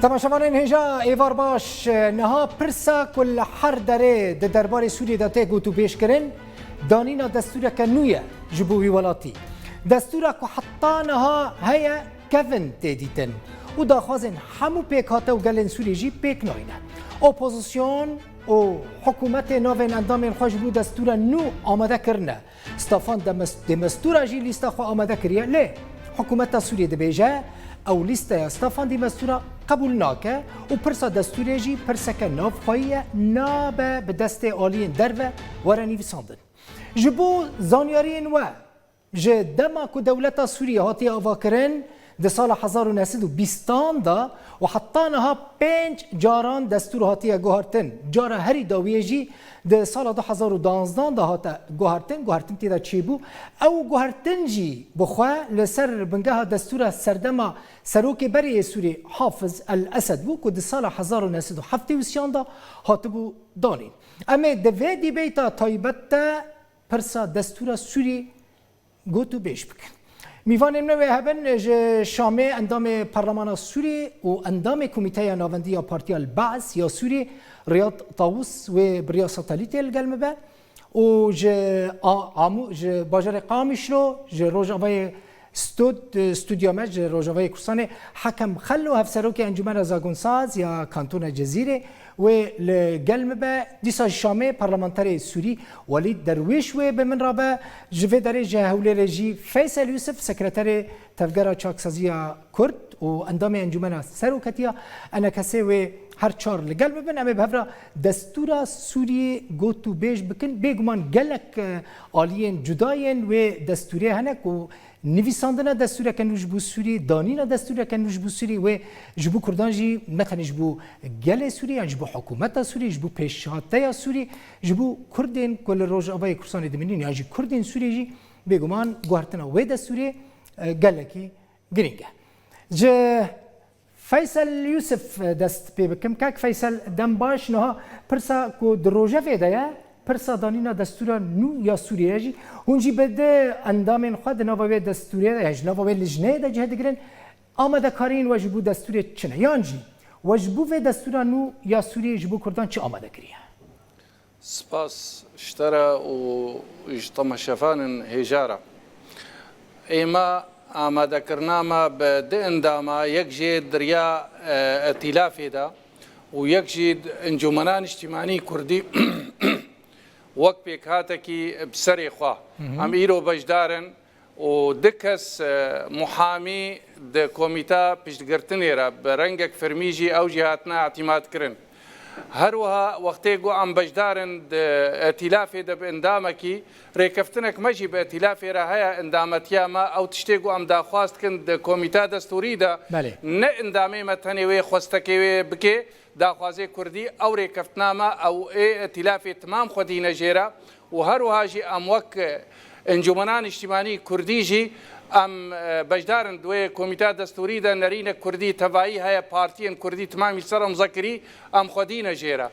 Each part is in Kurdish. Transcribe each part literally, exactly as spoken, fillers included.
Temaşevanên hêja, êvar baş. Niha pirsa ku li her derê di derbarê Sûriyê de tê gotûbêj kirin, danîna destûreke nû ye ji bo wî welatî. Destûra ku heta niha heye, kevin tê dîtin û daxwazên hemû pêkhate û gelên Sûriyê jî pêk nayne. Opozîsyon û hikûmetê navên endamên xwe ji bo destûra nû amade kirine. Stefan Demes-, de Mistura jî lîsta xwe amade kiriye, lê hikûmeta Sûriyê dibêje, ew lîsteya Stefan de Mistura qebûl nake û pirsa destûrê jî pirseke navxweyî ye, nabe bi destê aliyên derve were nivîsandin. Ji bo zanyariyên we, ji dema ku dewleta Sûriyê hatiye avakirin, di sala hezar û neh sed û bîstan de û heta niha pênc caran destûr hatiye guhartin. Cara herî dawiyê jî di sala du hezar û duwanzdan de hate guhartin. Guhartin tê de çêbû. Ew guhartin jî bi xwe li ser bingeha destûra serdema serokê berê yê Sûrî Hafiz El Esed bû ku di sala hezar û neh sed û heftê û sêyan de hatibû danîn. Em ê di vê dîbeyta taybet de pirsa destûra Sûrî gotûbêj bikin. Mîvanên me wê hebin ji Şamê endamê Parlemana Sûrî û endamê Komîteya Navendî ya Partiya El-Baas ya Sûrî, Riyad Tawus, wê bi riya satelîtê li gel me be û ji A-, Amû-, ji bajarê Qamişlo, ji Rojavayê Stûd-, stûdya me ji Rojavayê Kurdistanê, Hekem Xelo, hevserokê Encûmena Zagonsaz ya Kantona Cezîrê, wê li gel me be. Dîsa ji Şamê parlamenterê Sûrî Welîd Derwîş wê bi min re be. Ji vê derê ji Hewlêrê jî Feysel Yûsif, sekreterê Tevgera Çaksaziya Kurd û endamê Encûmena Seroketiya ENKSê wê her çar li gel me bin. Em ê bi hev re destûra Sûriyê gotûbêj bikin. Bêguman gelek, e, aliyên cuda yên wê destûrê hene ku nivîsandina destûreke nû ji bo Sûrî, danîna destûreke nû ji bo Sûrî wê ji bo Kurdan jî, ne tenê ji bo gelê Sûrî, yan ji bo hikûmeta Sûrî, ji bo pêşhateya Sûrî, ji bo Kurdên ku li Rojavayê Kurdistanê dimînin, yan jî Kurdên Sûrî jî bêguman guhertina wê destûrê, e, gelekî girîng e. Ji Feysel Yûsif dest pê bikim. Kak Feysel, dem baş. Niha pirsa ku di rojevê de ye, pirsa danîna destûra nû ya Sûriyê ye jî. Hûn jî bi di endamên xwe di nava wê destûrê de, yan ji nava wê lijneyê de cih digirin. Amadekariyên we ji bo destûrê çi ne? Yan jî we ji bo vê destûra nû ya Sûriyê ji bo Kurdan çi amade kiriye? Spas ji te re û ji temaşevanên hêja re. Êma amadekirina me bi du endama, yek jê di riya, e, îtîlafê de û yek jî Encûmena Niştîmanî Kurdî wek pêkhatekî bi serê xwe. Hı hı. Em îro beşdar in û du kes, e, muhamî di komîta piştgirtinê re bi rengek fermî jî ew jî hatine îtîmadkirin. Her wiha wextê ku em beşdar in di îtîlafê de bi endamekî, rêkeftinek me jî bi îtîlafê re heye, endametiya me, ew tiştê ku em daxwaz dikin di komîta destûrî de, Belê. ne endamê me tenê wê xwestekê wê bike, daxwazê Kurdî, ew rêkeftina me, ew ê îtîlafê timam xwedîne jê re û her wiha jî em wek, e, Encûmena Niştîmanî Kurdî jî em, e, beşdar in di wê komîta destûrî de, nerînek Kurdî tevayî heye, partiyên Kurdî timamî li ser imze kirî, em xwedîne jê re.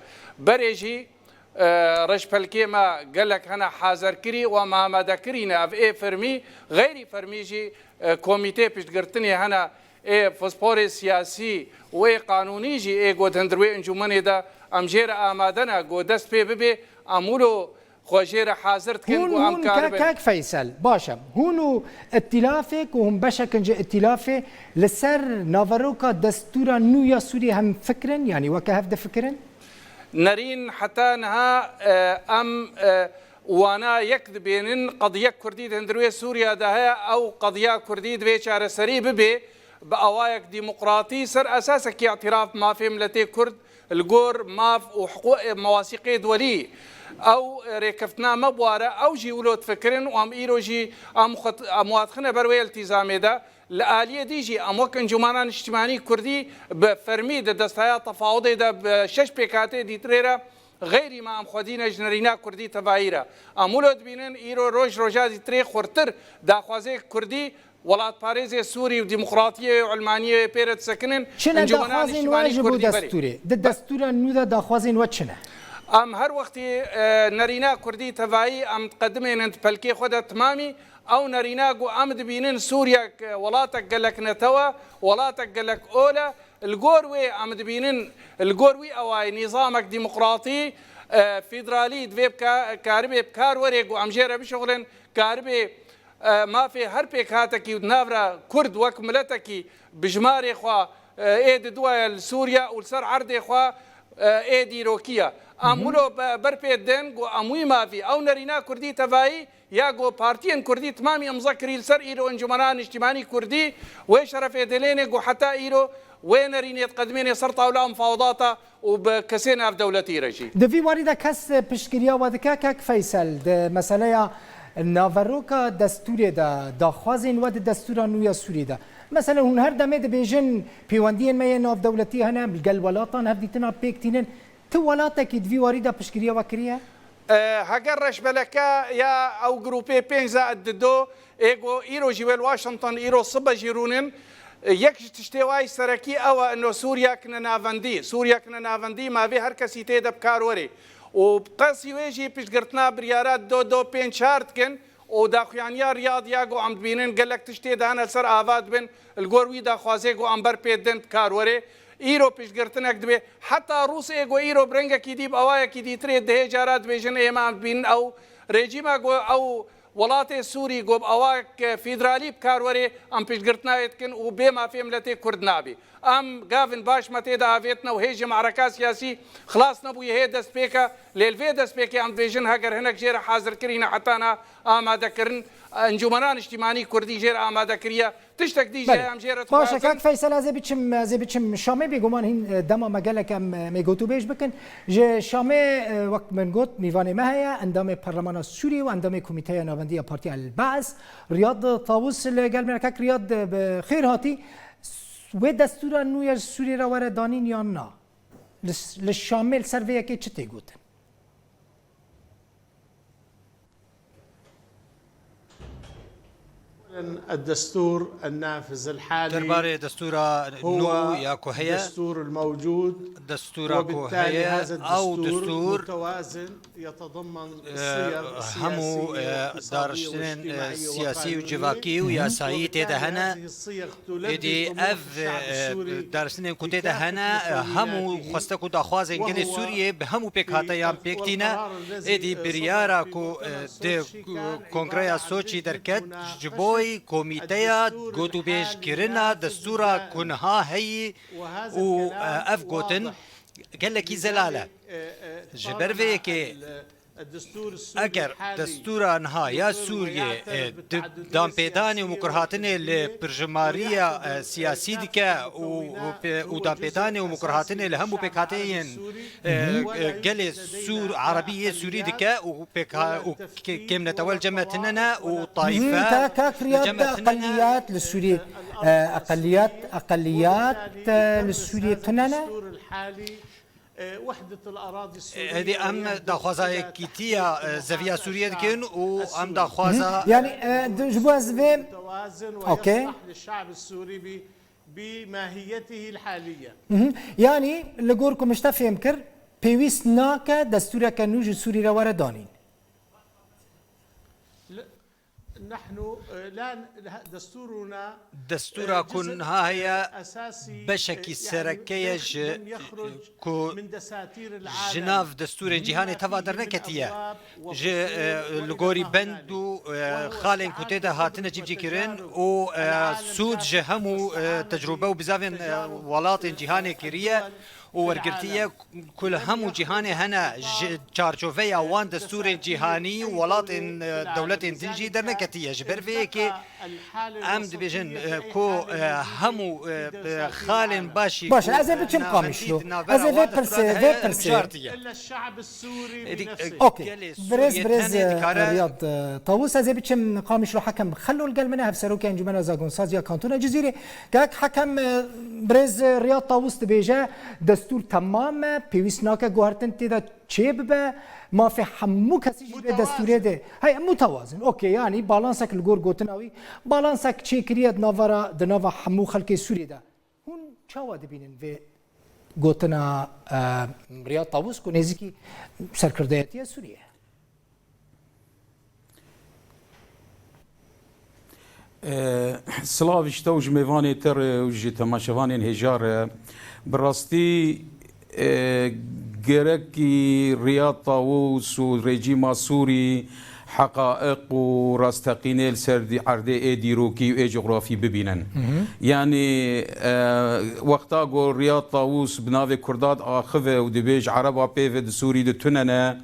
Berê jî, e, rêşpelkê me gelek hene hazirkirî û em amadekirî ne. Ev ê fermî, xeyrî fermî jî, e, komîtê piştgirtinê hene, ê pisporê siyasî û ê qanûnî jî ê ku di hundir wê encûmenê de em jê re amade ne, ku dest pê bibe, em wilo xwe jê re hazir dikin Hûn, ku em hûn, karibin. Kak Feysel, baş e. Hûn û îtîlafê ku hûn beşek in ji îtîlafê li ser naveroka destûra nû ya Sûriyê hemfikir in, yanî weke hev difikirin? Nerîn heta niha, e, em, e, wana yek dibênin, qediya Kurdî di hundir wê Sûriya de heye, ew qediya Kurdî divê çareserî bibe bi awayek demokratî ser esasekî îtiraf mafê miletê Kurd li gor maf û hiqû-, mewasîqê duwelî. Ew rêkeftina me bi ware, ew jî wilo difikirin û em îro jî em xwe, em wa dixine ber wê îltîzamê de. Li aliyê dî jî em wek Encûmena Niştîmanî Kurdî bi fermî di destaya tefawidê de bi şeş pêkhatê dîtirê re xeyrî me em xwedî ne ji nerîna Kurdî tevayî re. Em wilo dibînin îro roj roja dîtirê xurtir daxwazê Kurdî, welatparêzê Sûrî û demokratiyê û ilmaniyê pê re disekinin. Çi ne Encûmena daxwazên we Niştîmanî ji bo Kurdî berê. destûrê? Di destûra nû de daxwazên we çi ne? Em her wextî, e, nerîna Kurdî tevayî em diqedimênin di pelkê xwe de timamî. Ew nerîna ku em dibînin Sûriyek, e, welatek gelek netew e, welatek gelek ol e, Li gor wê em dibînin, li gor wî ewayî nîzamek demokratî, e, federalî divê bika-, karibê bi kar were ku em jê re bişuxulin, karibê, e, mafê her pêkhatekî û di nav re Kurd wek miletekî bi jimarê xwe, e, ê diduwaye li Sûriye û li ser erdê xwe, e, ê dîrokî ye. Em wilo be-, berpê din ku em wî mafî, ew nerîna Kurdî tevayî, ya ku partiyên Kurdî timamî îmze kirî li ser îro Encûmena Niştîmanî Kurdî, wê şerefê dilêne ku heta îro wê nerînê diqedimêne ser tawla mufawedata û bi kesê navdewletî re jî. Di vî warî de kes piştgiriya we dike, kek Feysel, di meseleya naveroka destûrê de, daxwazên we di destûra nû ya Sûrî de. Mesela hûn her demê dibêjin pêwendiyên me yê navdewletî hene, li gel welatan hevdîtina pêk tînin. Tu welatekî di vî warî de piştgiriya we kiriye? E, heger reşbeleke ya ew grûpê pênc zed du ê ku îro jî wê li Washington îro sibe jî rûnin, e, yek ji tiştê wayî serekî ew e, ino Sûriyek ne navendî. Sûriyek ne navendî, mavê her kesî tê de bi kar werê. Û bi qasî wê jî piştgirtina biryara do do pênc çar dikin û daxuyaniya Riyad ya ku em dibînin gelek tiştê de hene li ser ava dibin, li gor wî daxwazê ku em ber pê din bi kar werê. Îro piştgirtinek dibe. Heta Rûsê ku îro bi rengekî dî bi awayekî dîtirê dihê cara dibêjin ê me em dibînin ew rejîma ku ew welatê Sûrî ku bi awayek federalî bi kar werê em piştgirtina wê dikin û bê mafê miletê Kurd nabî. Em gavin baş me tê de avêtine û hê ji me'reka siyasî xilas nebûye hê destpêk e. Lê li vê destpêkê em dibêjin heger hinek jê re hazirkirî ne heta na amadekirin Encûmena Niştîmanî Kurdî jê re amade kiriye. Tiştek dî jî Belê. Em jê re Baş e, dixwazin. Kak Feysel, ez ê biçim, ez ê biçim Şamê, bêguman hîn, e, dema me gelek em, e, mêgotûbêj bikin. Ji Şamê, e, wek min got, mîvanê me heye, endamê Parlemana Sûriyê û endamê Komîteya Navendî ya Partiya El Baas, Riyad Tawus li gel me re. Kak Riyad, e, bi xêr hatî. Wê destûra nû ya ji Sûriyê re were danîn yan na? Li, li Şamê li ser vê yekê çi tê gotin? الدستور النافذ الحالي Derbarê destûra هو nû ya ku heye, الدستور الموجود، destûra ku وبالتالي heye, هذا ew الدستور destûr, متوازن، يتضمن e, صيغ hemû, سياسية e, واقتصادية daraştinên, e, واجتماعية siyasî û وقانونية، civakî û yasayî tê de وبالتالي hene. هذه الصيغ Êdî تلبي ev, e, الشعب السوري daraştinên ku tê de hene, e, hemû xwestek û daxwazên gelê Sûriyê bi hemû pêkhateyan pêk tîne. Êdî biryara ku, e, di Kongreya Soçî derket, ji bo komîteya gotûbêjkirina destûra ku niha heyî û, e, ev gotin gelekî zelal e. Ji ber vê yekê, eger destûra niha ya Sûriyê, e, di danpêdanê û mikurhatinê li pirjimariya, e, siyasî dike û, û pê-, û danpêdanê û mikurhatinê li hemû pêkhateyên, e, e, gelê Sûr, Erebî yê Sûrî dike û pêkha-, û kê-, kêmnetewel cem me tune ne û tayîfe Ka-, kak Riyad cem me tune ne. Eqeliyat li Sûriyê, e, eqeliyat, eqeliyat, e, li Sûriyê tune ne? Êdî em daxwaza yekîtiya, e, zeviya Sûriyê dikin û em daxwaza Yani, e, di-, ji bo ez vê, okey. Mhm. Yani, li gor ku min ji te fêm kir, pêwîst nake destûreke nû ji Sûrî re were danîn. Destûra ku niha heye, beşekî sereke ye ji ku ji nav destûrên cîhanê teva derneketiye. Ji, e, li gorî bend û, e, xalên ku tê de hatine cîbicîkirin û, e, sûd ji hemû, e, tecrûbe û bizavên, e, welatên cîhanê kiriye û wergirtiye ku li hemû cîhanê hene, ji çarçoveya wan destûrên cîhanî û welatên, e, dewletên din jî derneketiye. Ji ber vê yekê em dibêjin, e, ku, e, hemû, e, e, xalên başî Baş e, ku ez ê biçim navendî Qamişlo. di navbera Ez ê vê wan pirsê, destûran vê heye, pirsê. mijartiye. Êdî, e, Okey. gelê Birêz, Sûriyê birêz, tenê e, dikare Riyad, e, Tawus, ez ê biçim Qamişlo Hekem Xelol gel min e, hevserokê Encûmena Zagonsaz ya Kantona Cizîrê. Kak Hekem, e, birêz, e, Riyad Tawus dibêje, destûr temam e, pêwîst nake guhertin tê de çê bibe, mafê hemû kesî jî vê destûrê de. Hey, mutewazin. Okey, yanî balansek li gor gotina wî, balansek çêkiriye di nava ra, di nava hemû xelkê Sûriyê de. Hûn çawa dibînin vê gotina, e, Riyad Tawus ku nêzîkî serkirdeyetiya Sûriyê ye? E, silav ji te û ji mêvanê te re û ji temaşevanên hêja re. Bi rastî, e, gerekî Riyad Tawûs û rejîma Sûrî heqaîq û rasteqînê li ser dî-, erdê ê dîrokî û ê cografî bibînin. Yanî, e, wexta ku Riyad Tawûs bi navê Kurda diaxive û dibêje Ereba pê ve di Sûrî de tune ne,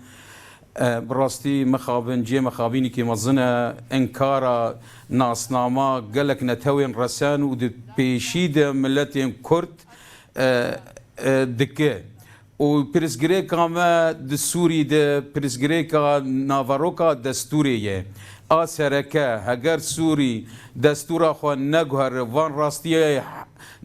e, bi rastî mixabin, cihê mixabînekî mezin e, inkara nasnama gelek netewên resen û di pêşî de miletên Kurd, e, e, dike. Û pirsgirêka me di Sûrî de, pirsgirêka naveroka destûrê ye. A sereke, heger Sûrî destûra xwe neguhere, van rastiyê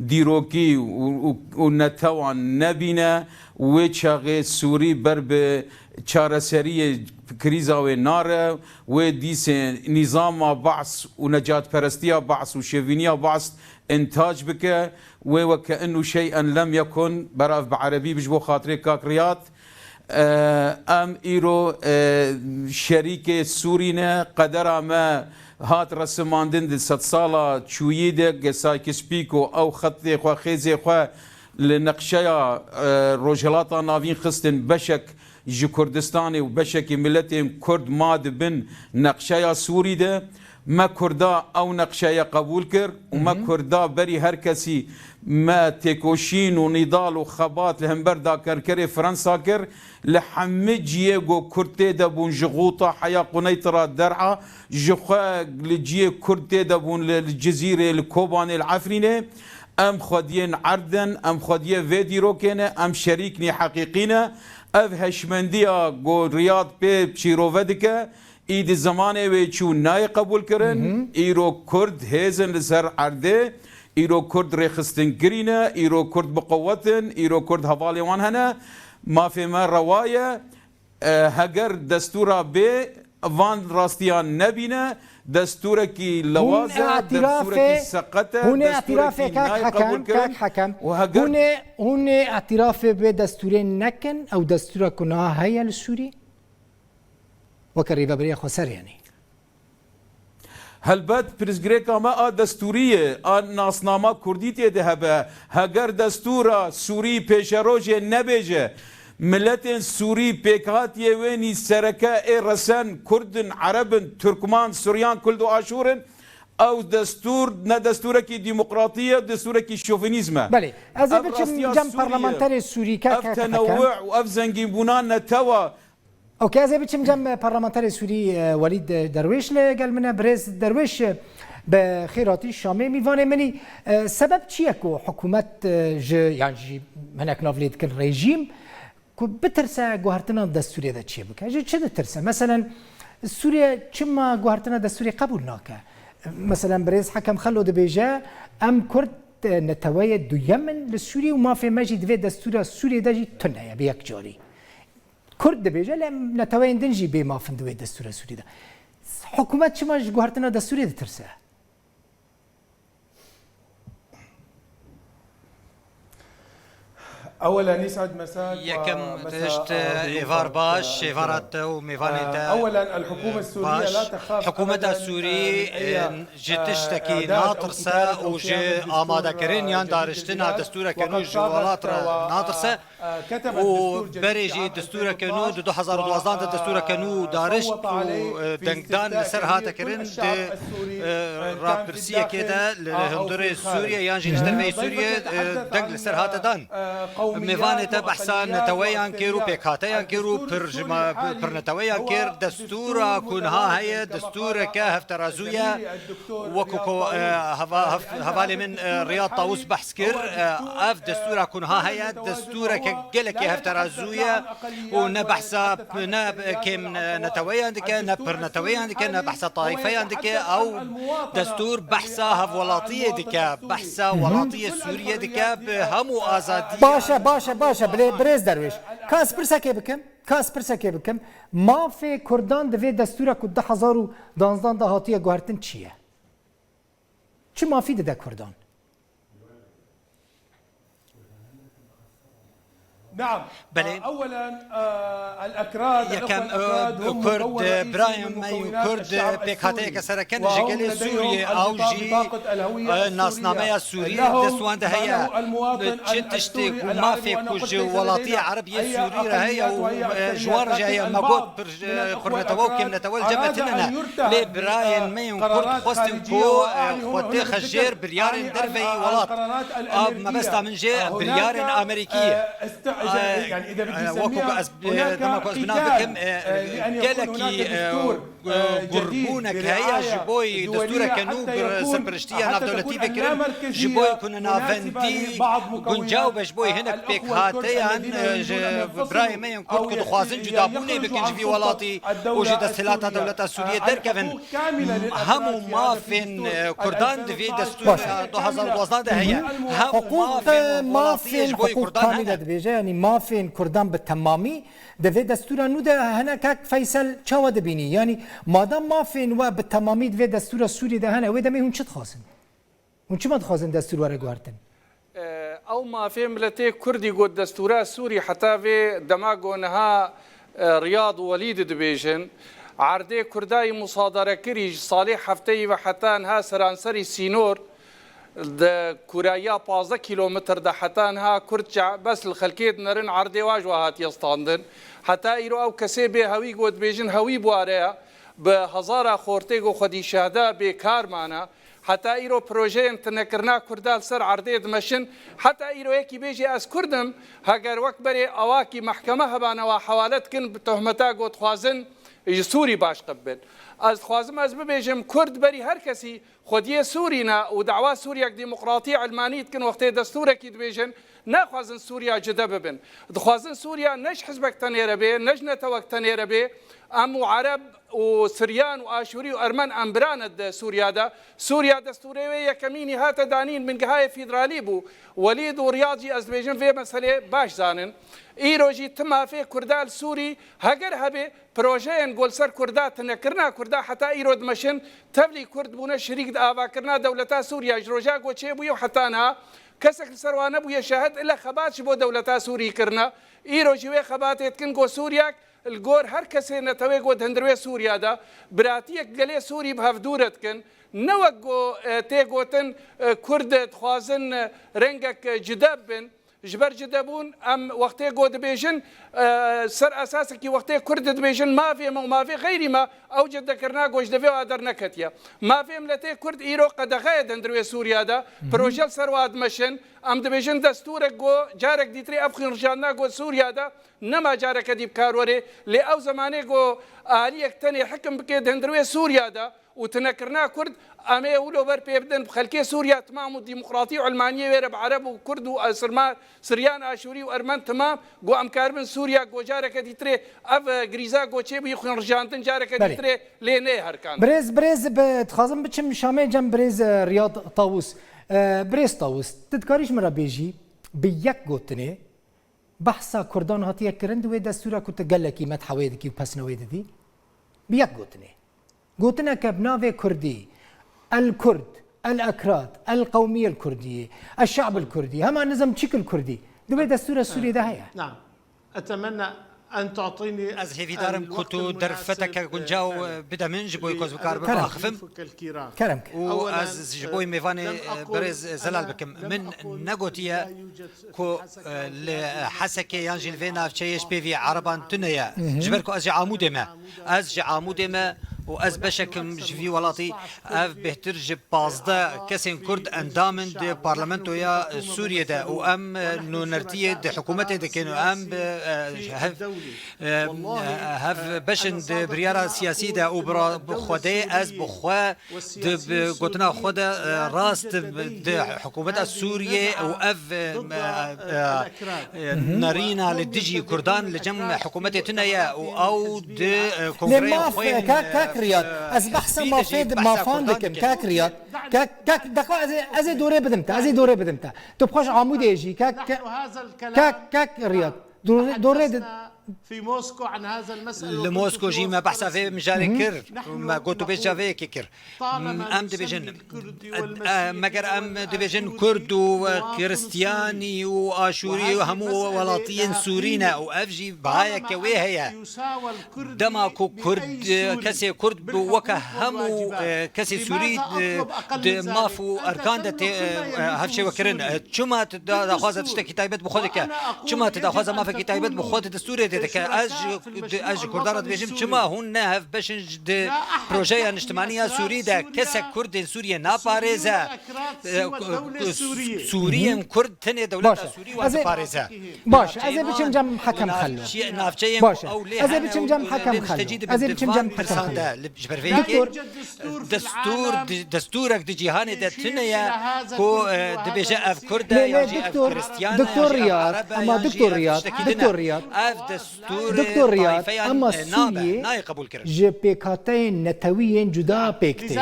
dîrokî û, û, û netewan nebîne, wê çaxê Sûrî ber bi çareseriyê krîza wê nare, wê dîsê nîzama Ba's û necatperestiya Ba's û şevîniya Ba's întac bike, wê weke innu şey'en lem yekun, berav bi erebî bi ji bo xatirê kak Riyad. E, em îro, e, şerîkê Sûrî ne, qedera me hat resimandin di sedsala çûyî de, Gesakis Pîko ew xetê xwe, xêzê xwe li neqşeya, e, Rojhilata Navîn xistin, beşek ji Kurdistanê û beşekî miletên Kurd ma di bin neqşeya Sûrî de. Me Kurda ew neqşeye qebûl kir û me Kurda berî her kesî me têkoşîn û nîdal û xebat li hember dakarkerê Fransa kir. Li hemî ciyê ku Kurd tê de bûn, ji Xûta heya Quneytira der'a, ji xwe li ciyê Kurd tê de bûn li, li Cizîrê, li Kobanê, li Efrînê, em xwediyên erd in, em xwediyê vê dîrokê ne, em şerîknî heqîqî ne. Ev heşmendiya ku Riyad pê şîrove dike, î di zimanê wê çû nayê qebûlkirin. Îro Kurd hêz in li ser erdê, îro Kurd rêxistinkirî ne, îro Kurd bi qewet in, îro Kurd hevalê wan hene. Mafê me rewa ye. E, heger destûra bê, van rastiyan nebîne, destûrekî lewaz e, destûrekî seqet e, hûn ê destûrekî îtirafê, kak nayê Hekem, qebûlkirin kak Hekem, û heger hûn ê, hûn ê îtirafê bi vê destûrê nekin, ew destûra ku niha heye li Sûrî? Weke Rêveberiya Xweser, yanî. Helbet, pirsgirêka me a destûrî ye, a nasnama kurdî tê de hebe. Heger destûra Sûrî pêşerojê nebêje, miletên Sûrî pêkhatiyê wê nî sereke ê resen Kurd in, Ereb in, Tirkman, Suryan, Kurd û Aşûr in, ew destûr ne destûrekî demokratî ye, destûrekî şovinîzm e. Belê, ez ê biçim cem parlamenterê Sûrî, kak Hekem. Ev tenewû û ev zengînbûna netewa Ok, ez ê biçim cem parlamenterê Sûrî, e, Welîd Derwêş li gel min e. Birêz Derwêş, e, bi xêr hatî Şamê mîvanê min î. E, sebeb çi ye ku hikûmet, e, ji, yan jî hinek nav lê dikin rejîm, ku bitirse guhertina destûrê de çê bike? Ji çi ditirse? Meselen, Sûriye çima guhertina destûrê qebûl nake? Meselen, birêz Hekem Xelo dibêje, em Kurd, e, neteweyê duyem in li Sûrî û mafê me jî di vê destûra Sûriyê de jî tune ye bi yek carî. Kurd dibêje, lê em neteweyên din jî bê maf in di wê destûra Sûrî de. Hikûmet çima ji guhertina destûrê ditirse? Ewelen, yes'ed mesak. Yekem tişt, êvar baş, êvara te û mêvanê te, ewelen, el hikûme, e, sûriye baş. La texaf. Hikûmeta Sûrî, e, ji tiştekî natirse û ji amadekirin yan dariştina destûreke nû ji welat re natirse. Û berê jî destûreke nû, di du hezar û duwazdeh de destûreke nû darişt û, e, dengdan li ser hate kirin, di, e, rapirsiyekê de li, li hundirê Sûriye yan jî li ji derveyî Sûriye, e, deng li ser hate dan. Mêvanê te behsa neteweyan kir û pêkhateyan kir û pir ji me, pir neteweyan kir. Destûra ku niha heye, destûreke hevterazû ye. Wekî ku, e, heva-, hev-, hevalê min, e, Riyad Tawus behs kir, e, ev destûra ku niha heye, destûreke gelekî hevterazû ye û ne behsa, ne kêm neteweyan dike, ne pirneteweyan dike, ne behsa taîfeyan dike. Ew destûr behsa hevwelatiyê dike, behsa welatiyê Sûriyê dike, bi hemû azadiyê. Baş e, baş e, baş e. Bilê, birêz Derwêş. Ka ez pirsekê bikim? Ka ez pirsekê bikim? Mafê Kurdan di vê destûra ku du hezar û duwazdeh de hatiye guhertin çi ye? Çi mafî dide Kurdan? نعم. Belê. أولاً، آه، الأكراد، الأخوة Yekem, الأكراد هم Kurd, مكون رئيسي birayên من me yên مكونات Kurd, الشعب pêkhateyeke السوري. sereke ne ji وهم gelê لديهم Sûriyê, ew jî, البطاقة الهوية e, السورية. nasnameya Sûrî لهم dest wan de ما heye. له المواطن Çi tiştê السوري ku العربي، mafê وأنا ku قلت ji ليس welatiyê لديهم Erebiyê أي Sûrî re heye û, أقليات وهي e, ji wan re تستقل heye, me got, أنباط pir, e, من الأخوة xurnetewe û kêmnetewe li cem me tune ne. Lê birayên me yên Kurd xwestin ku, e, xwe têxe jêr biryarên derveyî welat. A, mebesta min jê biryarên Amerîkî ye. E, e, wekî ku ez, e, dema ku ez bi nav dikim, e, gelekî, e, gurbûnek heye ji bo destûreke nû bi serperiştiya navdewletî vekirin, ji bo ku navendî guncaw be ji bo hinek pêkhateyan, e, ji birayên me yên Kurd ku dixwazin cudabûnê bikin ji vî welatî û ji desthilata dewleta Sûriyê derkevin. Hemû mafên, e, Kurdan di vê destûra du hazar û duwazdeh de heye. Hemû mafên welatiyê ji bo Kurdan hene. Hukuk kamile dibêje, yanî mafên Kurdan bi temamî di vê destûra nû de hene. Kak Feysel, çawa dibînî? Yanî madem mafên we bi temamî di vê destûra Sûriyê de hene, wê demê hûn çi dixwazin? Hûn çima dixwazin destûr were guhertin? Ew mafê miletê Kurdî got destûra Sûrî heta vê dema ku niha, e, Riyad û Welîd dibêjin, erdê Kurdayî musadare kirî ji salê hefteyî ve heta niha seranserî sînor di kûrayiya pazdeh kîlometr de heta niha Kurd ca-, bes li xelkê dinerin erdê wa ji wa hatiye standin. Heta îro ew kesê bê hewî got dibêjin hewî bi ware ye, bi hezara xortê ku xwedî şehda bê kar mane. Heta îro projeyên tinekirina Kurda li ser erdê dimeşin. Heta îro yekî bêjê ez Kurd im, heger wek berê awakî mehkeme hebane wa hewale dikin bi tohmeta ku dixwazin ji Sûrî başqe bibin. Ez dixwazim ez bibêjim Kurd berî her kesî xwediyê Sûrî ne û dawa Sûriyek demokratî ilmanî dikin wextê destûrekî dibêjin naxwazin Sûriya cide bibin. Dixwazin Sûriya ne ji hizbek tenê re bê, ne ji netewek tenê re bê. Em û Ereb û Siryan û Aşûrî û Ermen em bira ne di Sûriya de. Sûriya destûrê wê yekemînî hate danîn bingehayê fîderalî bû. Welîd û Riyad jî ez dibêjim vê meselê baş zanin. Îro jî ti mafê Kurda li Sûrî heger hebe projeyên ku li ser Kurda tinekirina Kurda heta îro dimeşin tevlî Kurd bûne şirîk di avakirina dewleta Sûriya ji roja ku çêbûye û heta niha kesek li ser wan nebûye şahid ille xebat ji bo dewleta Sûrî kirine. Îro jî wê xebatê dikin ku Sûriyek li gor her kesê netewê ku di hundirê Sûriya de biratiyek gelê Sûrî bi hev dûre dikin. Ne wek ku, e, tê gotin, e, Kurd dixwazin, e, rengek, e, cide bibin. Ji ber cide bûn em wextê ku dibêjin, e, ser esasekî wextê Kurd dibêjin mafê me û mafê xeyrî me, ew cidekirina ku ji devê wa derneketiye. Mafê miletê Kurd îro qedexe ye di hundirê Sûriya de. Proje li ser wa dimeşin. Em dibêjin destûrek ku carek dîtirê ev xwînrijandina ku Sûriya de nema careke dî bi kar werê, lê ew zemanê ku aliyek tenê hikim bike di hundirê Sûriya de û tinekirina Kurd, em ê wilo ber pê bidin bi xelkê Sûriya timam û demokratî û ilmaniyê wê re bi Ereb û Kurd û Sirma-, Siryan, Aşûrî û Ermen timam, ku em karibin Sûriya ku careke dîtirê ev, e, grîza ku çêbûyî xwînrijandin careke Belê. dîtirê lê neyê herkan. Birêz, birêz, bi, dixwazim biçim Şamê cem birêz, e, Riyad Tawus. E, birêz Tawus, tu dikarî ji min re bêjî, bi yek gotinê, behsa Kurdan hatiye kirin di wê destûra ku tu gelekî medha wê dikî û pesna wê didî? Bi yek gotinê. Gotineke bi navê Kurdî, El Kurd, El Ekrad, El Qewmiyel Kurdî, El Şe'bil Kurdî, hema nizam çîkil Kurdî di wê destûra Sûriyê de heye. نعم. أتمنى أن تعطيني Ez hêvîdar im ku tu derfeteke guncaw bide min ji bo ku ez bikaribim biaxifim. Kerem ke. Û ez ji bo mêvanê, e, birêz Zelal bikim. Min negotiye ku, e, li Hesekê yan jî li vê navçeyê ji pêvî Ereban tune ye. Ji ber ku ez ji Amûdê me. Ez ji Amûdê me û ez beşek im ji vî welatî. Ev bêhtir ji pazdeh kesên Kurd endam in di parlamentoya Sûriyê de û em, e, nûnertiyê di hikûmetê dikin û em bi, e, hev, e, hev beş in di biryara siyasî de û bi ra-, bi xwedê ez bi xwe di bi gotina xwe de, e, rast di hikûmeta Sûriyê û ev, e, e, e, nerîna li dijî Kurdan li cem hikûmetê tune ye û ew di, e, Lê kongreyên maf, xwe yên, kak, kak e, Riyad, ez behsa mafê, mafan dikim, kak Riyad. Kak, kak, deqa ez ê, ez ê dorê bidim te, ez ê dorê bidim te. Tu bi xwe ji Amûdê jî, kak, kak, kak, kak Riyad. Dorê, dorê di-, في موسكو عن هذا المسألة. Li Mosko jî me behsa vê mijarê kir. Me gotûbêja vê yekê kir. Em dibêjin, e, meger em dibêjin Kurd û, e, Kristiyanî û Aşûrî û hemû welatiyên Sûrî ne û ev jî bihayeke wê heye. Dema ku Kurd, kesê Kurd bi weke hemû, e, kesê Sûrî, e, di maf û erkan de tê, e, e, hevşêwekirin. E, çima tu da-, daxwaza tiştekî taybet bi xwe dike? Çima tu daxwaza mafekî taybet bi xwe di destûrê de dike? Ez ji, di, ez ji Kurdan re dibêjim, çima hûn ne hevbeş in ji di projeya niştimanî ya Sûrî de? Kesek Kurdên Sûriyê naparêze. E, ku, ku, Sûriyên Kurd tenê dewleta Sûrî wan diparêze. Baş, ez ê biçim cem Hekem Xelo. Navçeyên ku ew lê hene û lê niştecî dibin di van pirsan de. Ji ber vê yekê Doktor, destûr, di-, destûrek di cîhanê de tune ye ku, e, dibêje ev Kurd e, yan jî ev Kristiyan e, yan jî ev Ereb e, yan jî ev tiştekî din e. Ev destûrê taîfeyan, e, nabe, nayê qebûl kirin. Ji pêkhateyên netewî yên cuda pêk tê.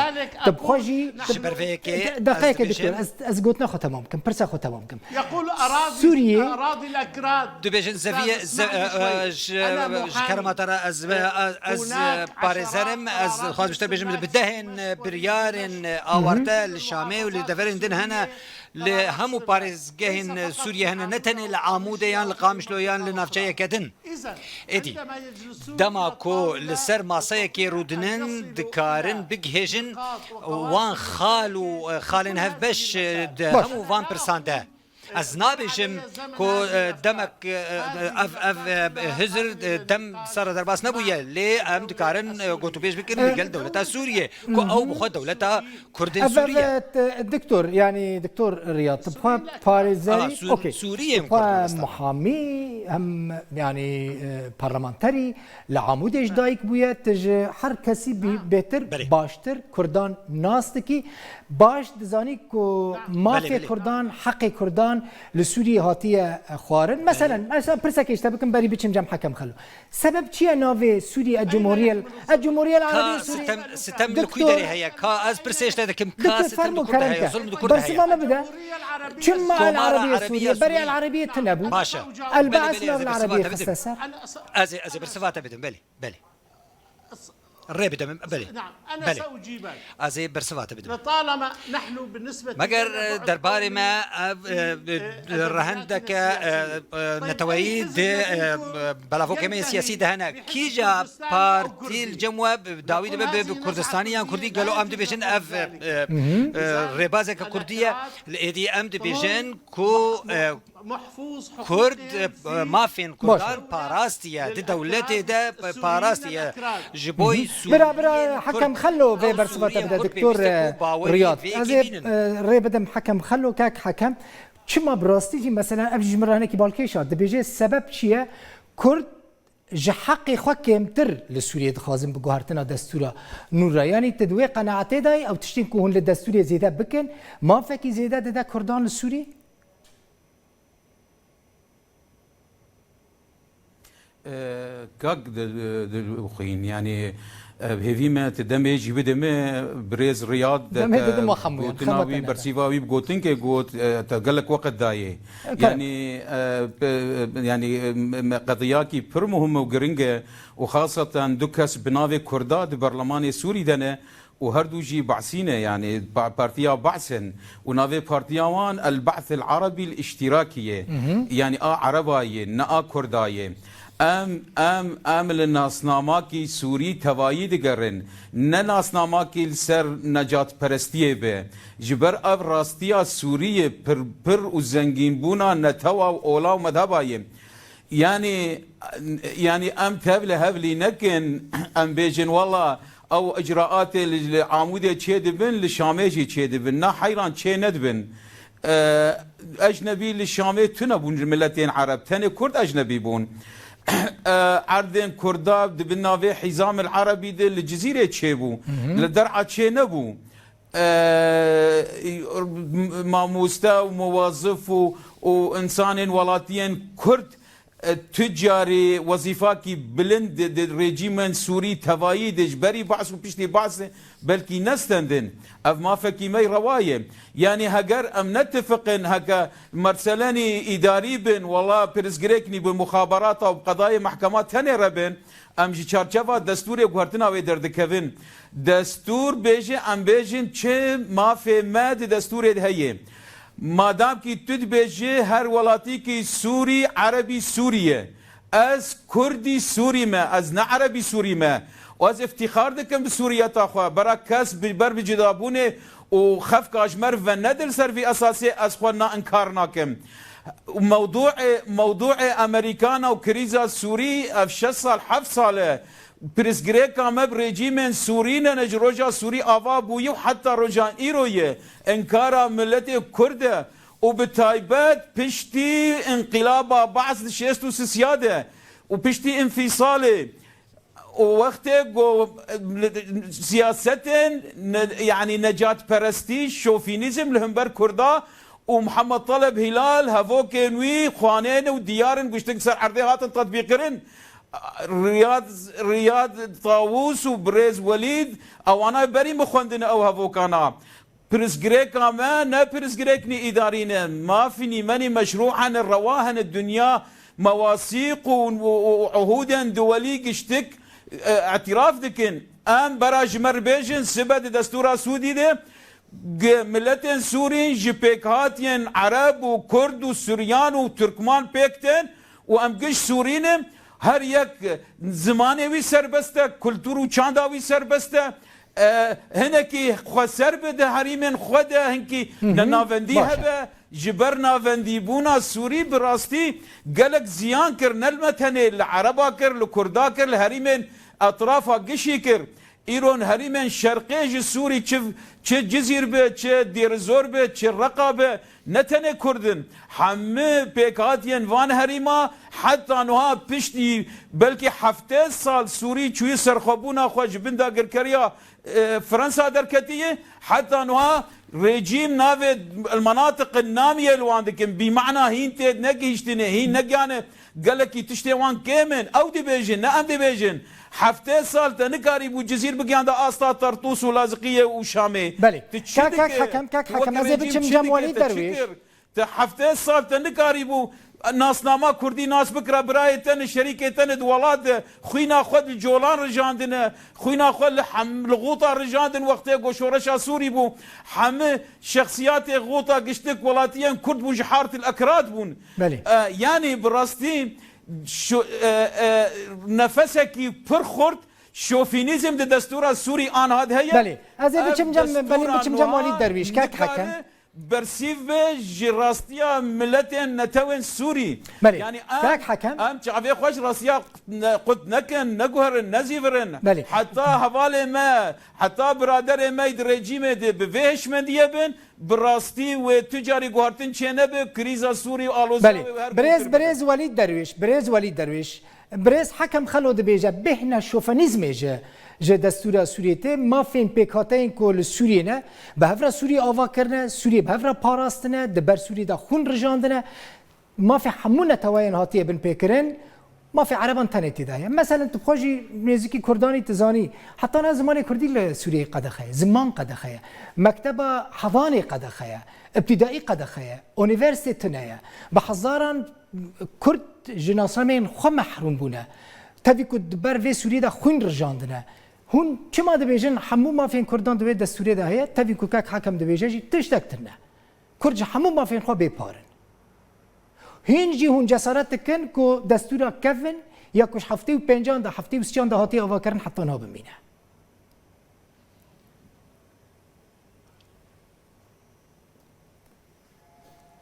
Tu bi xwe jî, ji ber vê yekê, de-, deqeyeke, doktor, ez, ez gotina xwe temam bikim, pirsa xwe temam bikim. Sûriyê. Dibêjin zeviyê, ze-, e, e, ji, ji kerema te re ez, e, ez, e, parêzer im, ez dixwazim ji te bêjim, bi dehên, e, biryarên, e, awarte li Şamê û li deverên din hene, li hemû parêzgehên, e, Sûriyê hene, ne tenê li Amûdê yan li Qamişlo yan li navçeyeke din. Êdî, dema ku li ser maseyekê rûdinin, dikarin bigihêjin wan xal û, e, xalên hevbeş, e, di hemû van pirsan de. Ez nabêjim ku, e, demek, e, e, ev, ev, e, hizir, e, dem sere derbas nebûye, lê em dikarin, e, gotûbêj bikin li gel dewleta Sûriyê, ku ew bi xwe dewleta Kurdên Sûriyê. Evet, e, doktor, yani doktor Riyad, tu bi xwe parêzerî, Sû-, okey. Sûriyên Kurd, muhamî, hem, yani, e, parlamenterî, li Amûdê ji dayik bûye, tu ji her kesî bî-, bêtir, baştir Kurdan nas dikî. Baş dizanî ku mafê Kurdan, heqê Kurdan li Sûriyê hatiye, e, xwarin. Meselen, mesela pirsekê ji te bikim, berî biçim cem Hekem Xelo. Sebeb çi ye navê Sûriyê e Cumhuriyel, e Cumhuriyel Erebiyê Sûriyê? Sitem, sitem li ku derê heye? Ka ez pirsê ji te dikim, ka sitem li ku de heye? Zulm li ku de heye? Bersiva me bide. Çima El Erebiyê Sûriyê? Berê El Erebiyê tune bû. Baş e. El Be'es nav El Erebiyê xiste ser. Ez ê, ez ê bersiva te bidim, belê. Belê. Rê bide min, belê. Belê. Ez ê bersiva te bidim. Meger, e, derbarê me ev, e, e, rehendeke, e, e, neteweyî di, e, e, belavokê me yê siyasî de hene. Kîja partî li cem we bi dawî dibe bi, bi Kurdistanî yan Kurdî? Gelo em dibêjin ev, e, e, e, rêbazeke Kurdî ye. Li êdî em dibêjin ku, e, Kurd, e, mafên Kurdan parastiye, di dewletê de, e, parastiye. Ji bo Sûriyên Kurd, Sûriyên Kurd pêwîst e ku baweriya vê yekê bînin. Rê bidim Hekem Xelo, kak Hekem. Çima bi rastî jî, mesela, ev jî ji min re hinekî balkêş e. Dibêje sebeb çi ye? Kurd ji heqê xwe kêmtir li Sûriyê dixwazin bi guhertina destûra nû re. Yanî tu di wê qenaetê de yî, ew tiştên ku hûn li destûrê zêde bikin, mafekî zêde dide Kurdan li Sûrî? E, kak di, di, di xwîn, yanî, e, hêvî me, ti demê jî bide me, birêz Riyad de gotina wî, bersîva wî bi gotinkê got, e, te gelek weqt dayê. Yanî, e, pe-, yanî, e, me, qediyakî pir muhim û giring e û xaseten du kes bi navê Kurda di berlemanê Sûrî de ne, û her du jî Be'sî ne, yanî pa-, partiya Be's in û navê partiya wan El Be'th El Erebî El Îştîrakî ye. Yanî a Ereba ye, ne a Kurda ye. Em, em, em li nasnamakî Sûrî tevayî digerin, ne nasnamakî li ser necatperestiyê be. Ji ber ev rastiya Sûriyê pir, pir û zengînbûna netewa û ola û medheba ye. Yanî, yanî em tev li hevlî nekin, em bêjin, wela ew icraatê li, li Amûdê çêdibin, li Şamê jî çêdibin. Na heyran çê nedibin. E, ecnebî li Şamê tune bûn ji miletên Ereb. Tenê Kurd ecnebî bûn. E, erdên Kurda di bin navê Hîzam el Erebî de li Cizîrê çêbû. Li Der'a çê nebû. E, mamoste û muwazif û, û insanên welatiyên Kurd E, tu carî wezîfakî bilind di, di rejîmên Sûrî tevayî de ji berî Baas û piştî Baas belkî nestendin. Ev mafekî me rewa ye. Yanî heger em netifiqin, heke merselenî îdarî bin, wela pirsgirêk nî bi muxaberata û qedayê mehkema tenê re bin, em ji çarçeva destûrê guhertina wê derdikevin. Destûr bêje, em bêjin çi mafê me di destûrê de heye. Madamkî tu dibêjî her welatîkî Sûrî, Erebî Sûrî ye. Ez Kurdî Sûrî me, ez ne Erebî Sûrî me. Û ez îftîxar dikim bi Sûriyeta xwe. Bera kes bi, ber bi cudabûnê û xefka ji me re venedin ser vî esasê ez xwe na inkar nakim. Mewdûê, mewdûê Amerîkana û krîza Sûrî ev şeş sal, heft sal e. Pirsgirêka me bi rejîmên Sûrî ne, ne ji roja Sûrî ava bûyî û heta rojan îro ye. Înkara miletê Kurd e û bi taybet piştî înqilaba Baas di şêst û sisiya de û piştî înfîsalê û wextê ku siyasetên ne-, yanî necatperestî, şofînîzm li hember Kurda û Mihemed Taleb Hilal, hevokên wî, xwanên û diyar in, guştik ser erdê hatin tetbîqkirin. Riyad, Riyad Tawûs û birêz Welîd, ewana berî min xwendine ew hevokana. Pirsgirêka me ne pirsgirêknî îdarî ne. Mafî nîmenî meşrû hene, rewa hene, dinya mewasîq û, û, û, û uhûdên duwelî giştik, e, îtiraf dikin. Em bera ji me re bêjin, sibe di destûra Sûdî de, G-, miletên Sûrî ji pêkhatiyên Ereb û Kurd û Suryan û Tirkman pêk tên û em giş Sûrî ne, her yek zimanê wî serbest e, kultur û çanda wî serbest e. E, hinekî xweser be di herîmên xwe de, hinkî Hı hı. ne navendî Baş e. hebe. Ji ber navendîbûna Sûrî bi rastî gelek ziyan kir, ne li me tenê, li Ereba kir, li Kurda kir, li herîmên etrafa gişî kir. Îro herîmên şerqê ji Sûrî çi, çi Cizîr be, çi Dêrizor be, çi Reqa be, ne tenê Kurd in. Hemî pêkhatiyên van herîma heta niha piştî belkî heftê sal Sûrî çûyî serxwebûna xwe ji bin dagirkeriya, e, Fransa derketiye. Heta niha rejîm navê el-menatiq namiyê li wan dikin. Bîmana hîn tê negihiştine, hîn negiyane. Gelekî tiştê wan kêm in. Ew dibêjin, ne em dibêjin. Heftê sal te nikarîbû Cizîr bigihanda asta Tartûs û Laziqiyê û Şamê. Belê. Tu çi Kak, kak dike? Hekem, kak Tu Hekem, wek ez ê rejîm biçim çi cem dike? Welîd Te çi Derwîş. kir? Te heftê sal te nikarîbû nasnama Kurdî nas bikira birayê te ne, şerîkê te ne di welat de. Xwîna xwe di colan rijandine. Xwîna xwe li hem, li Xûta rijandin wextê ku şoreşa Sûrî bû. Hemî şexsiyatê Xûta giştik welatiyên Kurd bûn, ji Hartil Ekrad bûn. Belê. E, yanî bi rastî şu, e, e, nefesekî pir xurt şofînîzm di destûra Sûrî anha de heye. Belê. Ez ê Ev biçim cem, belê destûra biçim cem niha Welîd Derwîş, kek nikare Hekem. bersîv be ji rastiya miletên netewên Sûrî. Belê. Yanî em, Kek Hekem. em çavê xwe ji rastiya ne, qut nekin, neguherin, nezîvirin. Belê. Heta hevalê me, heta biraderê me di rejîmê de bi vê hişmendiyê bin, bi rastî wê tu carî guhartin çênebe, krîza Sûrî û aloziya Belê. wê her Birêz, gund kir bibe. Birêz Welîd Derwîş, Birêz Welîd Derwîş. Birêz Hekem Xelo dibêje, bêhna şovenîzmê ji, ji destûra Sûriyê tê, mafên pêkhateyên ku li Sûriyê ne, bi hev re Sûriyê ava kirine, Sûriyê bi hev re parastine, di ber Sûriyê de xûn rijandine. Mafê hemû neteweyên hatiye binpêkirin, mafê Ereban tenê tê de ye. Meselen, tu xwe jî nêzîkî Kurdanî tu zanî, heta niha zimanê Kurdî li Sûriyeyê qedexe ye, ziman qedexe ye, mekteba hevanê qedexe ye, îbtîdaî qedexe ye, unîversîte tune ye. Bi hezaran Kurd ji nasnameyên xwe mehrûm bûne. Tevî ku di ber vê Sûriyê de xwîn rijandine. Hûn çima dibêjin hemû mafên Kurdan di wê destûrê de heye? Tevî ku kek Hekem dibêje jî tiştek tune. Kurd ji hemû mafên xwe bê par in. Hîn jî hûn cesaret dikin ku destûra kevin ya ku ji heftê û pêncan de, heftê û sîyan de hatiye avakirin heta niha bimîne.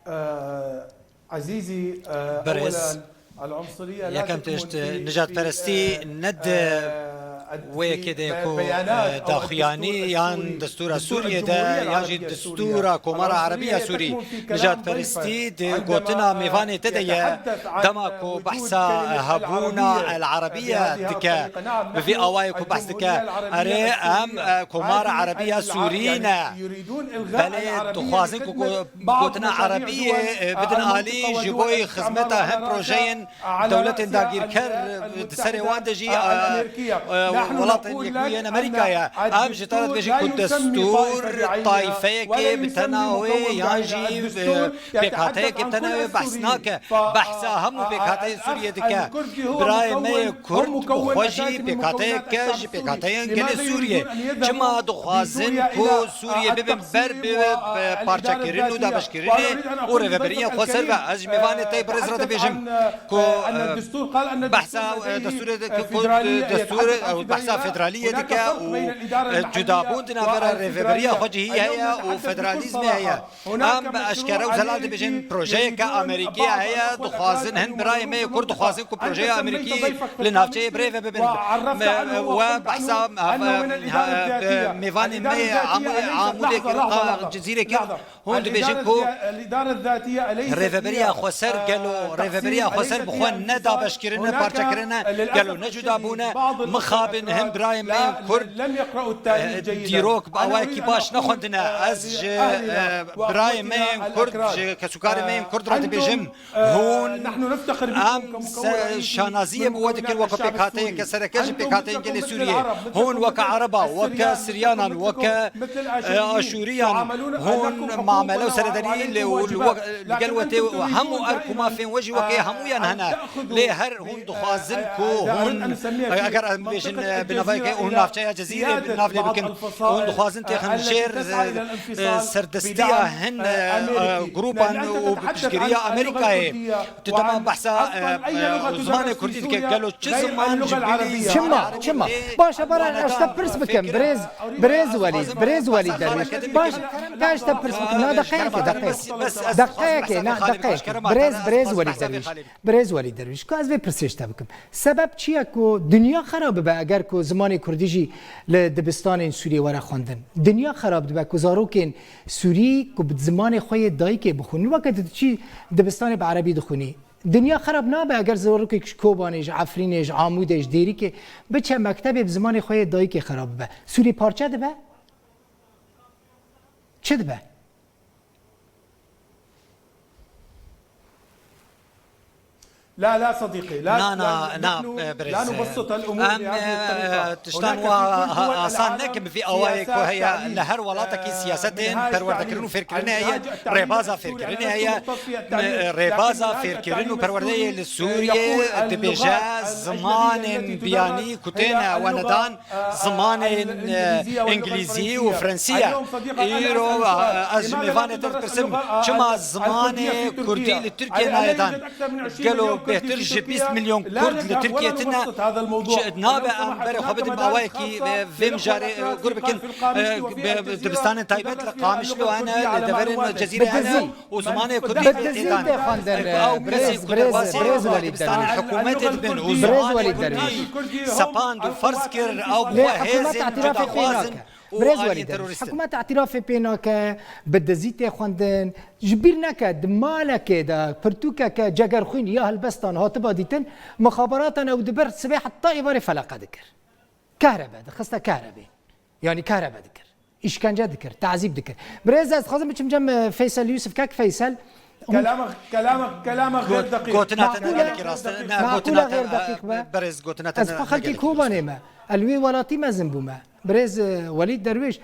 Ee, Ezîzî, e, Berêz, ewelen, el-unsuriye la yekem tişt, tekmun fî, nijadperestî fî, e, ne di e, Wê yekê de ku, e, daxuyanî yan destûra Sûriyê de yan jî destûra Komara Erebî ya Sûrî, nijadperestî di gotina mêvanê te de ye. Dema ku behsa hebûna El Erebiye dike, bi vî awayê ku behs dike, erê, em, e, Komara Erebiya Sûrî ne. Belê dixwazin ku go-, gotina Erebiyê, e, bidin alî ji bo xizmeta hin projeyên dewletên dagîrker, e, di serê wan de jî, e, e, Welatên Yekbûyî yên Amerîkayê. Em ji te re dibêjin ku destûr tayfeyekê bi tena wê yan jî, e, pêkhateyekê bi tena wê behs nake. Behsa hemû pêkhateyên Sûriyê dike. Birayê me yê Kurd bi xwe jî pêkhateyek e ji pêkhateyên gelê Sûriyê. Çima dixwazin ku Sûriye bibin ber bi, bi parçekirin û dabeşkirinê û rêveberiya xweser ve. Ez ji mêvanê te birêz re dibêjim ku, e, behsa, e, destûrê de, ku, ku, e, destûr, e, behsa federaliyê dike û, e, cudabûn di navbera rêveberiya xwe cihî heye û federalîzmê heye. Em bi eşkere û zelal dibêjin, projeyeke Amerîkî heye, dixwazin hin birayê me yê Kurd dixwazin ku projeya Amerîkî li navçeyê birêve bibin. Me, we behsa, ha, ha, mêvanê me yê Amû-, Amûdê kir, Cizîrê kir. Hûn dibêjin ku rêveberiya xweser, gelo rêveberiya xweser bi xwe ne dabeşkirin, ne parçekirin e, gelo ne cuda bûne, mixabin hin birayê me yên Kurd, e, dîrok bi awayekî baş nexwendine. Ez ji, e, birayê me yên Kurd, ji kesûkarê me yên Kurd re dibêjim, hûn, em se-, şanaziyê bi we dikin weke pêkhateyeke sereke ji pêkhateyên gelê Sûriyê. Hûn weke Ereba, weke Siryanan, weke, e, Aşûriyan, hûn mamele û serederî li, li we-, li gel we tê, hemû erk û mafên we jî weke hemûyan hene. Lê her hûn dixwazin ku hûn, eger em bêjin, e, bi navayeke hûn navçeya Cezîrê bi nav lê bikin, hûn dixwazin têxin jêr, e, e, serdestiya hin, e, e, grûpan û bi piştgiriya Amerîkayê. Tu dema behsa, e, e, zimanê Kurdî dike, gelo çi ziman ji bilî zimanê Çima? Erebî Çima? Baş e, baran ez te pirs bikim, birêz, birêz Welîd, birêz Welîd Derwîş. Baş, ka ez te pirs bikim, na deqeyekê, deqeyekê. Deqeyekê, na deqeyekê. Birêz, birêz Welîd Derwîş. Birêz Welîd Derwîş, ka ez vê pirsê ji te bikim. Sebeb çi ye ku dinya xera bibe eger ku zimanê Kurdî jî li dibistanên Sûriyê were xwendin? Dinya xera dibe ku zarokên Sûrî ku bi zimanê xwe yê dayikê bixwînin, weke tu diçî dibistanê bi Erebî dixwînî. Dinya xerab nabe eger zarokek ji Kobanê, ji Efrînê, ji Amûdê, ji Dêrikê biçe mektebê bi zimanê xwe yê dayikê xerab bibe. Sûrî parçe dibe? Çi dibe? لا، لا صديقي، لا، Na, na, لا، na, نحن e, birêz, لا e, نبسط الأمور em, بهذه الطريقة. e, tiştan هناك wa في كل دول asan العالم nekin bi vî awayê ku سياسات heye. تعليم. Li her welatekî siyasetên perwerdekirin û fêrkirinê heye, rêbaza fêrkirinê heye, rêbaza fêrkirin û perwerdeyê li Sûriyê dibêje zimanên biyanî ku têne wenedan, zimanên, e, îngilîzî û frensî ye. Îro, e, ez ji mêvanê te dipirsim, çima zimanê kurdî li Tirkiye nayê dan? Gelo bêhtir ji bîst milyon kurd li Tirkiye tine? Çi, nabe em berê xwe bidin bi awayekî, e, vê mijarê, e, gur bikin, e, bi, bi dibistanên taybet li Qamişlo hene, li deverên Cezîrê hene û zimanê kurdî tê dan. Ew kesê ku derbasî dibistanên hikûmetê dibin û zimanê kurdî sepand û ferz kir, ew bi xwe hêzên cudaxwaz in û aliyên terorîst in. Hikûmet îtirafê pê nake, bi dizî tê xwendin. Ji bîr neke, di malekê de pirtûkeke cegerxwîn ya helbestan hatiba dîtin, mixaberatan ew di ber sibê heta êvarê feleqe dikir. Kehrebe, dixiste kehrebê. Yanî kehrebe dikir. Îşkence dikir, tazîb dikir. Birêz, ez dixwazim biçim cem, e, Feysel Yusuf, kek Feysel. Kelamek, kelamek, kelamek xêr deqîq. Gotina te ne gelekî rast e. Ne, gotina te, e, berêz, gotina te ne gelekî rast e. Ez xwe xelkî Kobanê me. El wê welatî mezin bûme. Birêz, e, Welîd Derwêş,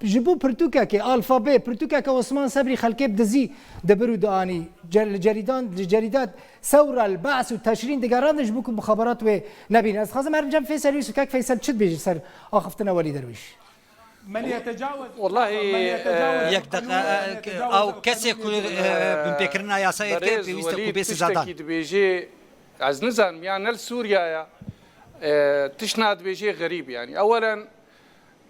ji bo pirtûkekê, alfabê, pirtûkeke Osman Sebrî xelkê bi dizî dibir û dianî. Ce-, li cerîdan, li cerîdat Sewra, El Ba's û Teşrîn digerandin ji bo ku mixaberat wê nebîne. Ez dixwazim herim cem Feysel Yusuf, kek Feysel çi dibêjî ser axiftina Welî Derwîş? من يتجاوز، Wellahî, من يتجاوز e, yek deqe, e, ew kesê ku, e, binpêkirina yasayê dike, pêwîst e ku bê sizadan. Tiştekî dibêjê, ez nizanim, ya ne li Sûriya ya, e, tiştna dibêjê xerîb, yanî. Ewelen,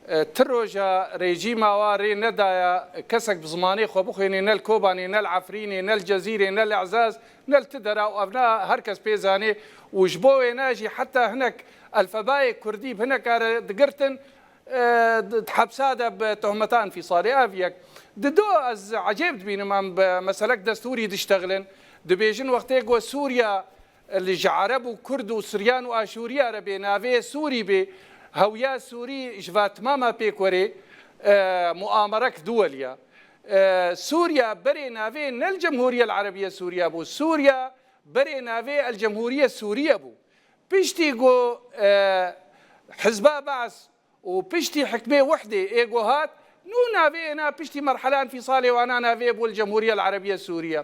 E, ti roja rejîma wa rê nedaya kesek bi zimanê xwe bixwênê, ne li Kobanê, ne li Efrînê, ne li Cezîrê, ne li Ezaz, ne li ti dera û evna her kes pê zanê û ji bo wêne jî heta hinek elfebayê kurdî bi hineka re digirtin, e, di, di hepsa de bi tohmeta enfîsalê. Ev yek. Di do ez ecêb dibînim em bi meselek destûrî diştexilin. Dibêjin wextê ku Sûriya li ji Ereb û Kurd û Siryan û Aşûriya re bê navê Sûrî bê, hewiya Sûrî ji va timama pêk werê, e, muamerek duweliya. E, Sûriya berê navê ne El Cemhuriye El Erebiye Sûriye bû. Sûriya berê navê El Cemhuriye Sûriye bû. Piştî ku, e, Hizba Baas û piştî hikmê Wehdê ê ku hat, nû navê êna piştî merhela enfîsalê wana navê bû El Cemhuriye El Erebiye Sûriye.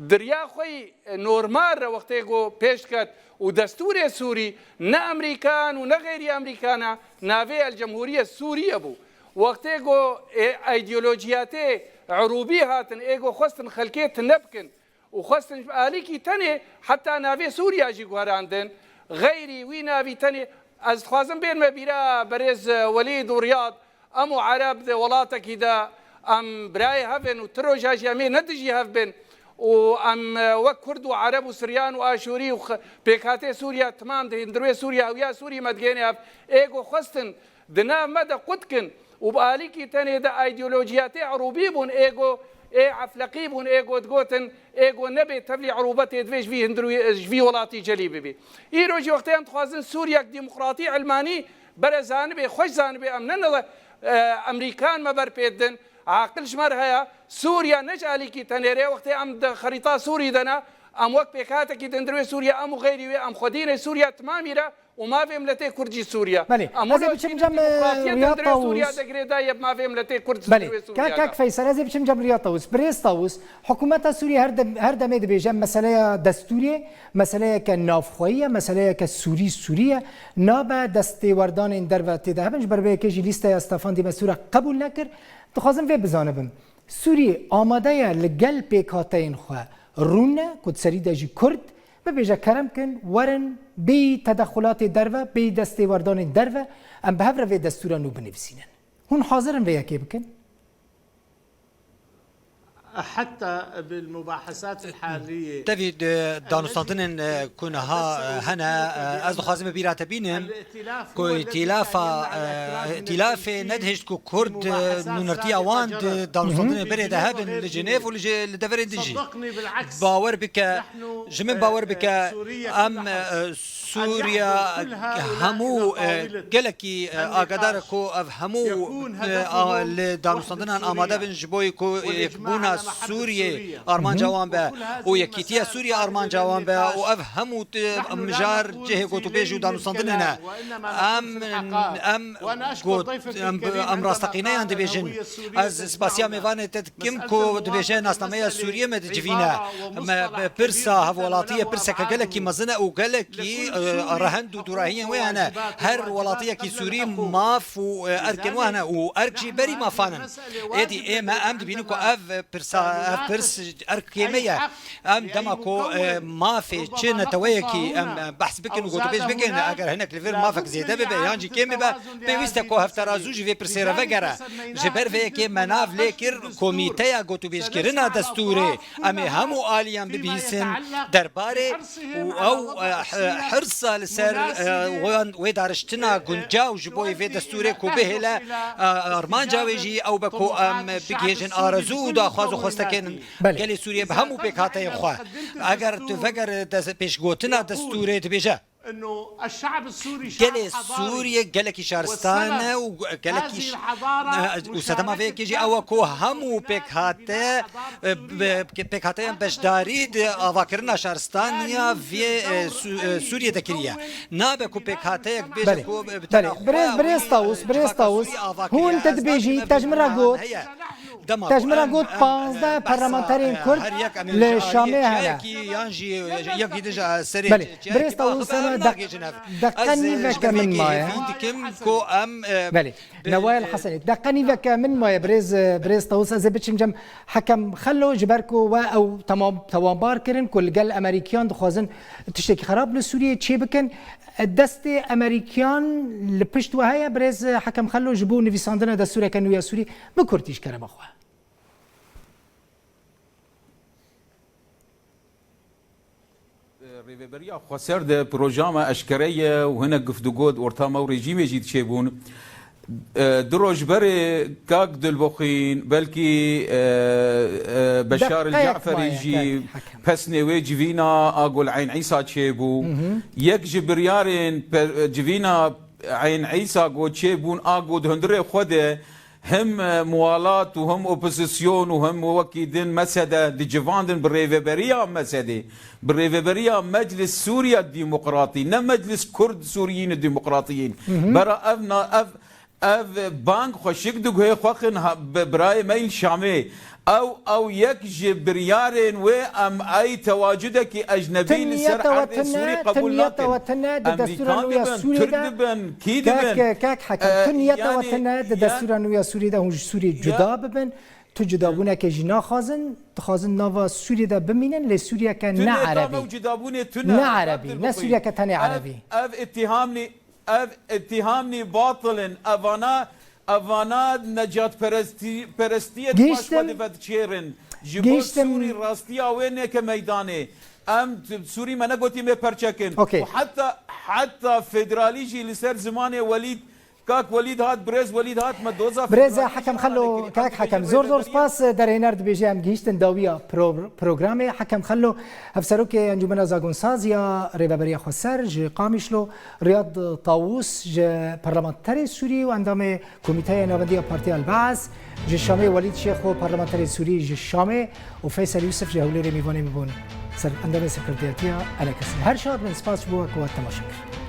Di riya xwe yî normal re wextê ku pêş diket û destûrê Sûrî ne Amerîkan û ne xeyrî Amerîkana navê El Cemhuriye Sûriye bû. Wextê ku ê, îdeolojiyatê Erûbî hatin, ê ku xwestin xelkê tine bikin, û xwestin ji alîkî tenê heta navê Sûriya jî guherandin. Xeyrî wî navî tenê, ez dixwazim bênme bîra berêz Welîd û Riyad, em û Ereb di welatekî de em birayê hev in û ti roja jî em ê ne dijî hev bin û em, e, wek Kurd û Ereb û Siryan û Aşûrî û x-, pêkhatê Sûriya timam di hundirê Sûriya, hewiya Sûrî me digihêne hev. Ê ku xwestin di nav me de qut kin û bi alîkî tenê de îdeolojiyatê Erûbî bûn, ê ku ê Efleqî bûn, ê ku digotin, ê ku nebê tevlî Erûbetê divê ji vî hundirûyê, ji vî welatî celî bibî. Îro jî wextê em dixwazin Sûriyek demokratî, ilmanî bere zanibê, xweş zanibê, em ne, ne, e, Emerîkan me ber pê didin, aqil ji me re heye, Sûriya ne ji alîkî tenê re, wextê em di xerîta Sûrî de ne, em wek pêkhatekî di hundirê Sûriya, em û xeyrî wê, em xwedî ne Sûriya timamî re, û mafê miletê Kurd jî Sûriye. Belê. Em Ez ê wilo biçim çîn cem, e, demokratiyê Riya dendire Tawus. Sûriye de girêdayî ye bi mafê miletê Kurd Belê. Sûriye Kak, de. Kak Feysel, ez ê biçim cem Riya Tawus. Birêz Tawus, hikûmeta Sûriye her dem-, her demê dibêje meseleye destûrê, meseleyeke navxweyî ye, meseleyeke Sûrî, Sûrî ye. Nabe destêwerdanên derve tê de hebin. Ji ber vê yekê jî lîsteya Stefan de Mistura qebûl nekir. Dixwazim vê bizanibim. Sûrî amade ye li gel pêkhateyên xwe rûne ku di serî de jî Kurd bibêje kerem kin, werin bêyî tedexulatê derve, bêyî destêwerdanên derve, em bi hev re vê destûra nû binivîsînin. Hûn hazir in vê yekê bikin? حتى بالمباحثات الحالية Tevî di danûstandinên, e, ku niha, e, hene, e, ez dixwazim bi bîra te bînim ku îtîlafa, e, îtîlafê nedihişt ku Kurd, e, nûnertiya wan di danûstandinê berê de hebin li Jenêv û li jê, li deverên din jî. Bawer bike, ji min bawer bike, em, e, Sûriya hemû, e, gelekî, e, agadar e ku ev hemû, e, a, li danûstandinan amade bin ji bo ku yekbûna Sûriyê armanca wan be û yekîtiya Sûriye armanca wan be û ev hemû, e, mijar cihê gotûbêj û danûstandinê ne. Em, em got, em, em rasteqîneyan dibêjin. Ez spasiya mêvanê te dikim ku dibêje nasnameya Sûriyê me dicivîne. Me, pirsa hevwelatiyê pirseke gelekî mezin e û gelekî, e, rehend û dûrahiyên wê hene. Her welatiyekî Sûrî maf û, e, erkên wê hene û erk jî berî mafan in. Êdî ê me em dibînin ku ev pirsa, ev pirs erkê me ye. Em dema ku, e, mafê çi neteweyekî em, e, behs bikin û gotûbêj bikin, eger hinek li vir mafek zêde bibe yan jî kêm bibe, pêwîst e ku hevterazû ji vê pirsê re vegere. Ji ber vê yekê me nav lê kir Komîteya Gotûbêjkirina Destûrê. Em ê hemû aliyan bibihîsin derbarê û ew, e, h-, hirsa li ser, e, wan wê dariştina guncaw ji bo vê destûrê ku bihêle, e, armanca wê jî ew be ku em bigihêjin arezû û daxwaz û xwestekên Belê. Gelê Sûriyê bi hemû pêkhateyên xwe. Eger tu veger des-, pêşgotina destûrê dibêje. Gelê Sûriyê gelekî şaristan e û gelekî ş-, û sedema vê yekê jî ew e ku hemû pêkhate, e, be-, pêkhateyên beşdarî di avakirina şaristaniya vê, e, Sû-, e, Sûriyê de kiriye. Nabe ku pêkhateyek bêje Belê. ku, e, bi Belê. tena xwe Birêz, birêz wî, Tawus, e, birêz civaka Tawus. Sûrî avakiye. Hûn te Ez dibêjî, nabînim te ji min re got. heye. Te ji min re got panzdeh parlamenterên Kurd li Şamê hene. Yan jî yekî din ji serê Belê, birêz Tawus, deq-, deqe nîveke min maye. Belê, Newayel Hesenê, deqe nîveke min maye, birêz, birêz Tawus, ez ê biçim cem Hekem Xelo, ji ber ku we ew temam, tewanbar kirin ku li gel Emerîkiyan dixwazin tiştekî xerab li Sûriyê çêbikin. Destê Emerîkiyan li pişt we heye, birêz Hekem Xelo, ji bo nivîsandina destûreke nû ya Sûrî, bi kurtî ji kerema xwe. Rêveberiya Xweser de proja me eşkere ye û hinek guftûgo di orta me û rejîmê jî diçêbûn. E, du roj berê kak Dilboxîn, belkî, e, e, Beşar el Deqeyek Caferî maye, jî kak Hekem. Pesnê wê civîna a gol Eyn Îsa çêbû. Hı hı. Yek ji biryarên pe-, civîna Eyn Îsa go çêbûn a go di hundirê xwe de him, e, muwalat û him opozîsyon û him wekî din mesede dicivandin bi rêveberiya mesedê, bi rêveberiya Meclis Sûriya Demokratî, ne Meclis Kurd Sûriyîn Demokratiyîn. Hı hı. Bera ev na-, ev, ev bang xweşik diguhê xwe xin ha-, bi birayê me yîn Şamê. Ew, ew yek ji biryarên wê em ey tewacudekî ecnebî li ser erdê Sûrî qebûl nakin. Em dîkan dibin, Tirk dibin, kî dibin? Kek, kek Hekem, e, tu niyeta we tune di destûra nû ya Sûrî de hûn ji Sûrî cuda bibin. Tu cudabûnekê jî naxwazin. Dixwazin nava Sûrî de bimînin, lê Sûriyeke ne erebî. Ne erebî, ne Sûriyeke tenê erebî. Ev ittihamnî, ev ittihamnî batil in. Evana, evana necatperestî-, perestiyê di paş xwe de vediçêrin. Ji bo Sûrî rastiya wê neke meydanê. Em t-, Sûrî me negotî me perçekin. Okey. Û heta, heta federalî jî li ser zimanê Welîd, kak Welîd hat, birêz Welîd hat, me doza Birêz federalî Hekem jî Xelo, anekirî. Kak Em Hekem, dibêjin zor zor rêveberiya. Spas. Derhêner dibêje em gihîştin dawiya pro-, programê. Hekem Xelo, Hevserokê Encûmena Zagonsaz ya Rêveberiya Xweser ji Qamişlo, Riyad Tawus ji parlamenterê Sûrî û endamê Komîteya Navendiya Partiya El-Baas ji Şamê, Welîd Şêxo, parlamenterê Sûrî ji Şamê û Feysel Yûsif ji Hewlêrê mîvanê min bûn. Ser endamê serkirdiyetiya Enekesê. Her şad bin, spas ji bo we ku we temaşe kir.